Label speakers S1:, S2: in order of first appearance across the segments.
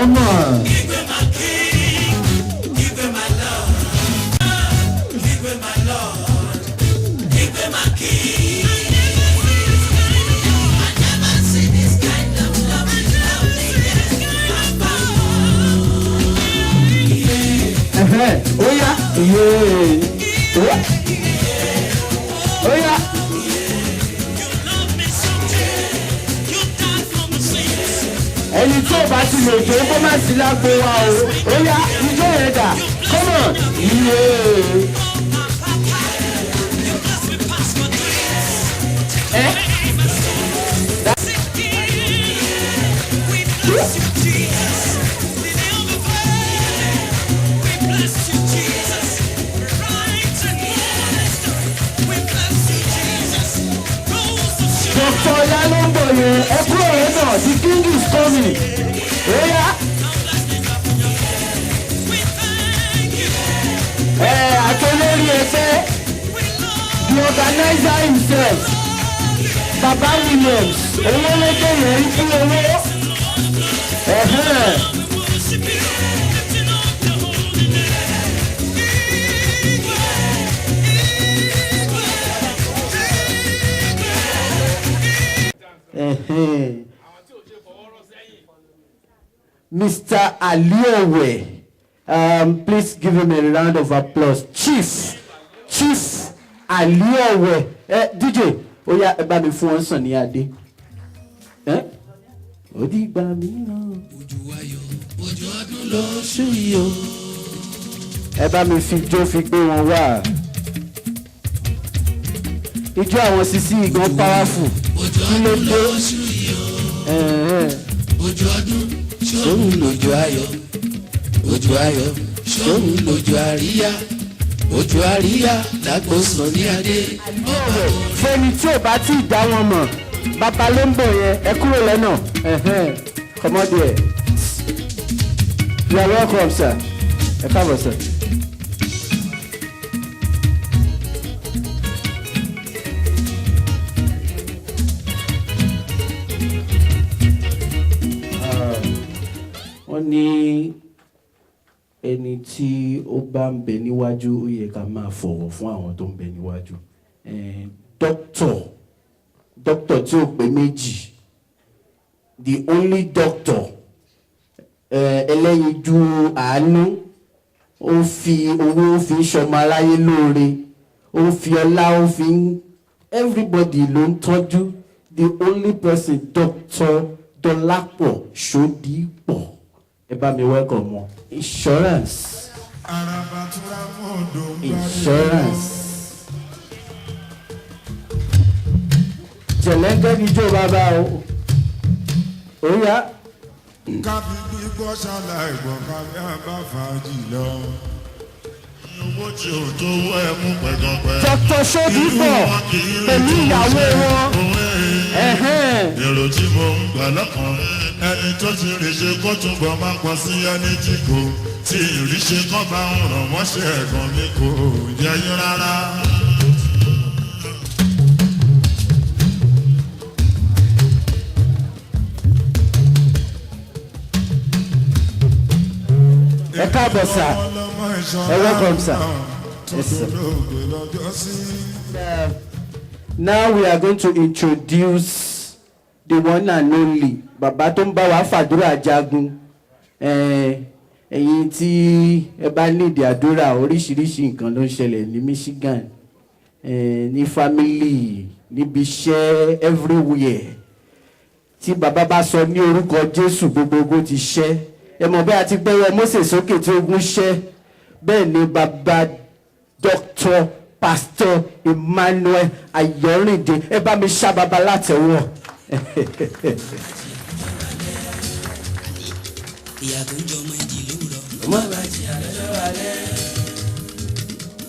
S1: Come on.
S2: Igwe my king, Igwe my lord, Igwe my lord, Igwe my king. I never see this kind of love, loveliness.
S1: Ẹ̀hẹ́n, ó yá, yeah. Ó ó yá.
S2: You love me so dear, you died for my sins.
S1: Ẹni tí ò bá ti lè jó, kó má sí lágbo wa o. Ó yá, ijó yẹn dà? Come on. Yeah.
S2: Oh my papa, you bless me past my dreams.
S1: Ẹ
S2: We bless you, Jesus. Lily of the valley. We bless you, Jesus. Bright and morning star. We bless you, Jesus. Rose of Sharon.
S1: Dr. Ọlá ló ń bọ̀ yẹn. Ẹ kúrò lọ́nà, the king is coming. Ó yá.
S2: We thank you.
S1: Ẹ àtolórí ẹgbẹ́,
S2: We love
S1: the organizer himself, Baba Williams owó lóde yẹn ń fún owó. Ẹ̀hẹ́n.
S2: We worship you. Lifting up the holy name. Igwe, Igwe, Igwe.
S1: Ẹ̀hẹ́n. Mr. Aliowe, please give him a round of applause. Chief, Chief Aliowe. DJ, ó yá, ẹ bá mi fún wọn sàn ní adé. Eh? Ó dìgbà mìíràn.
S2: Ojú ayọ̀, ojú ọdún lóṣù yìí o.
S1: Ẹ bá mi fi jó fi gbé wọn wá. Ijó àwọn sisi gan powerful.
S2: Ojú
S1: Kí ló
S2: ọdún
S1: dé?
S2: lóṣù yìí o.
S1: Ẹ̀hẹ́n.
S2: Ojú ọdún ṣóun lójú ayọ̀, ojú ayọ̀ ṣóun lójú àríyá, ojú àríyá lágbo Sunny Adé.
S1: Fẹ́ni tí ò bá tí ì dá wọn mọ̀, bàbá ló ń bọ̀ yẹn. Ẹ kúrò lọ́nà. Ẹ̀hẹ́n. Come on there. You are welcome, sir. Ẹ káàbọ̀, sir. Wọ́n ní ẹni tí ó bá ń bẹ níwájú, ó yẹ ká máa fọ̀wọ̀ fún àwọn tó ń bẹ níwájú. Doctor, doctor tí ò pé méjì, the only doctor, ẹlẹ́yinjú àánú, ó fi owó, ó fi ń ṣọmọ aráyé lóore, ó fi ọlá, ó fi ń everybody ló ń tọ́jú, the only person, Doctor Dọlápọ̀ Ṣódípọ̀. Ẹ bá mi welcome wọn. Insurance, insurance. Jẹ̀lẹ́ńkẹ́ níjó bàbá o. Ó yá.
S3: Káfí gbígbọ́ ṣàlàyé gbọ́ káfí àbá fàájì lọ. Owó tí ò tó wọ́ ẹ mú pẹ̀gànpẹ̀.
S1: Dr. Ṣódípọ̀ pẹ̀lú ìyàwó wọn. Ẹ̀hẹ́n.
S3: Èrò tí mo ń gbà lọ́kàn, ẹni tó ti rí ṣe kó túbọ̀ máa pọ̀ sí, ẹni tí kò tí ì rí ṣe kọ́ bá ń ràn wọ́n ṣe, ẹ̀gbọ́n mi kò yẹ yín rárá.
S1: Ẹ káàbọ̀, sir. Ẹ welcome, sir. Yes, sir. Now we are going to introduce the one and only bàbá tó ń bá wa fàdúrà jagun. Ẹ̀yin tí ẹ bá nídìí àdúrà, oríṣiríṣi nǹkan ló ń ṣẹlẹ̀ ní Michigan, ní family, níbi iṣẹ́, everywhere. Tí bàbá bá sọ ní orúkọ Jésù, gbogbo ogun ti ṣẹ́. Ẹ mọ̀ bí a ti gbẹ́wọ́ Mósè sókè tí ogun ṣẹ́, bẹ́ẹ̀ ni bàbá Dr. Pastor Emmanuel Ayọ̀rìndé. Ẹ bá mi ṣá bàbá látẹ̀wọ̀.
S2: Ìyà tó ń jọmọ ìjì lówùrọ̀ kó má bàa jìyà lọ́jọ́ alẹ́.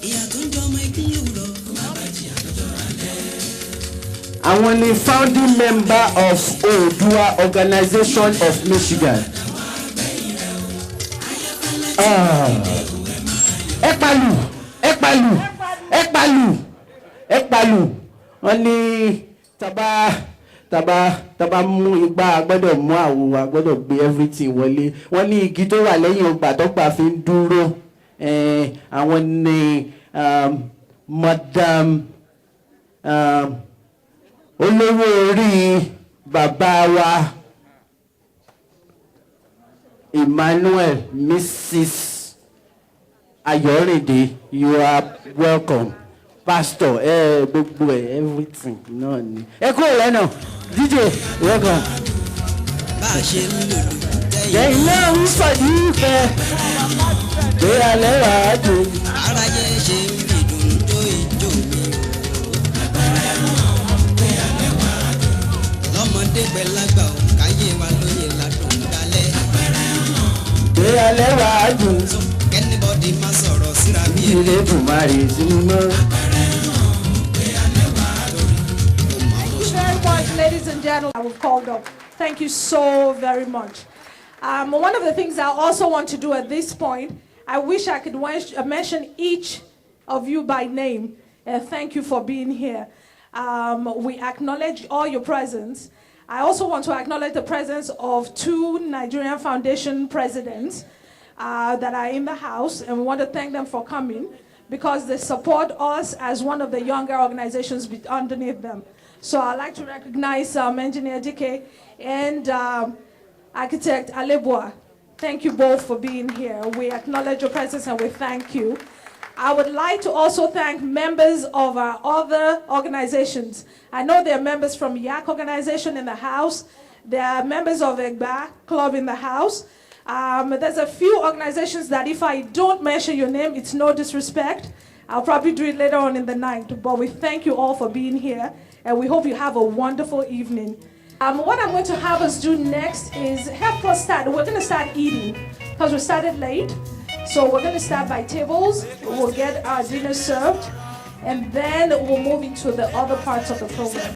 S2: Ìyà tó ń jọmọ ikún lówùrọ̀ kó má bàa jìyà lọ́jọ́ alẹ́.
S1: Àwọn ni founding member of Oòduà Organization of Michigan. Ah. Ẹ palu, ẹ palu, ẹ palu, ẹ palu. Wọ́n ní taba Tá bá mú igbá, a gbọ́dọ̀ mú àwo, a gbọ́dọ̀ gbé everything wọlé. Wọ́n ní igi tó wà lẹ́yìn ọgbà tọ́gbà fi ń dúró. Àwọn ní Madam olówó orí bàbá wa Emmanuel, Mrs. Ayorinde, you are welcome. Pastor, ẹ gbogbo ẹ, everything náà ni. Ẹ kúrò lẹ́nà. DJ, welcome.
S2: Bá a ṣe ń lùlù.
S1: Lẹ́yìn náà ń sọ̀dí ìfẹ́ pé alẹ́ wà á dùn.
S2: Aráyé ṣe ń fìdùn jó ijó mi o. Lọ́mọdé pẹ̀lágbà ò káyé wa lóye ládùn dalẹ̀.
S1: Pé alẹ́ wà á dùn.
S2: K'anybody má sọ̀rọ̀ síra bí
S1: Ilé Bùmarì sínú mọ́.
S4: Thank you very much, ladies and gentlemen. I have called up. Thank you so very much. One of the things I also want to do at this point, I wish I could mention each of you by name. Thank you for being here. We acknowledge all your presence. I also want to acknowledge the presence of two Nigerian Foundation presidents that are in the house, and we want to thank them for coming because they support us as one of the younger organizations underneath them. So I'd like to recognize Engineer DK and Architect Aleboa. Thank you both for being here. We acknowledge your presence and we thank you. I would like to also thank members of our other organizations. I know there are members from YAC organization in the house. There are members of EGBA Club in the house. There's a few organizations that if I don't mention your name, it's no disrespect. I'll probably do it later on in the night. But we thank you all for being here, and we hope you have a wonderful evening. What I'm going to have us do next is help us start. We're going to start eating because we started late. So we're going to start by tables. We'll get our dinner served, and then we'll move into the other parts of the program.